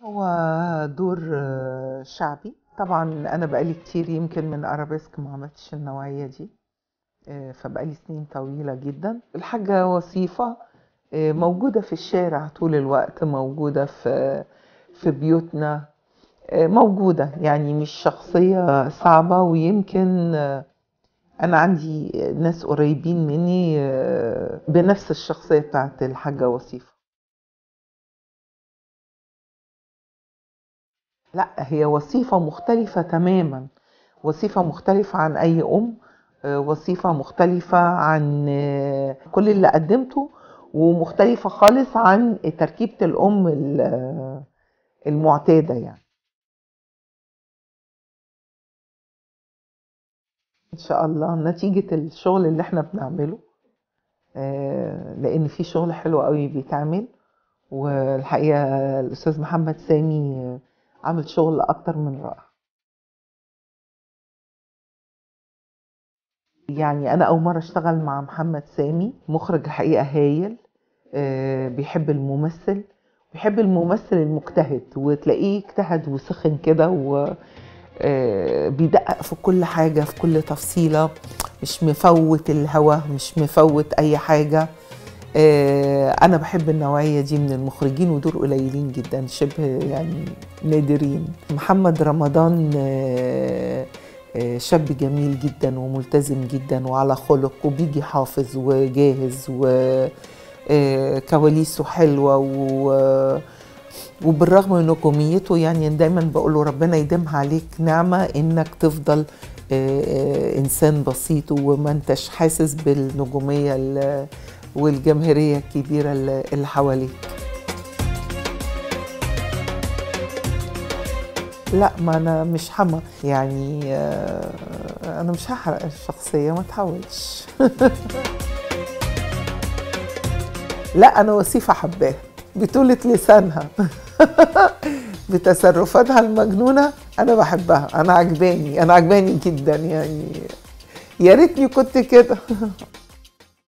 هو دور شعبي طبعا. انا بقالي كتير يمكن من ارابيسك ما عملتش النوعية دي، فبقالي سنين طويلة جدا. الحاجة وصيفه موجودة في الشارع طول الوقت، موجودة في بيوتنا، موجودة، يعني مش شخصية صعبة. ويمكن انا عندي ناس قريبين مني بنفس الشخصية بتاعت الحاجة وصيفه. لا، هي وصيفة مختلفة تماما، وصيفة مختلفة عن أي أم، وصيفة مختلفة عن كل اللي قدمته، ومختلفة خالص عن تركيبة الأم المعتادة. يعني إن شاء الله نتيجة الشغل اللي احنا بنعمله، لأن في شغل حلو قوي بيتعمل، والحقيقة الأستاذ محمد سامي عامل شغل أكتر من رائع. يعني أنا أول مرة أشتغل مع محمد سامي، مخرج الحقيقة هايل، بيحب الممثل، بيحب الممثل المجتهد، وتلاقيه اجتهد وسخن كده، وبيدقق في كل حاجة، في كل تفصيلة، مش مفوت الهوا، مش مفوت أي حاجة. أنا بحب النوعية دي من المخرجين، ودول قليلين جدا، شبه يعني نادرين. محمد رمضان شاب جميل جدا وملتزم جدا وعلى خلق، وبيجي حافظ وجاهز، وكواليسه حلوة، وبالرغم من نجوميته يعني دايما بقوله ربنا يديمها عليك نعمة إنك تفضل إنسان بسيط وما انتش حاسس بالنجومية والجماهيرية الكبيرة اللي حواليك. لا، ما أنا مش حما، يعني أنا مش هحرق الشخصية، ما تحاولش. لا، أنا وصيفة حباها بطولة لسانها بتصرفاتها المجنونة، أنا بحبها، أنا عجباني، أنا عجباني جدا، يعني يا ريتني كنت كده.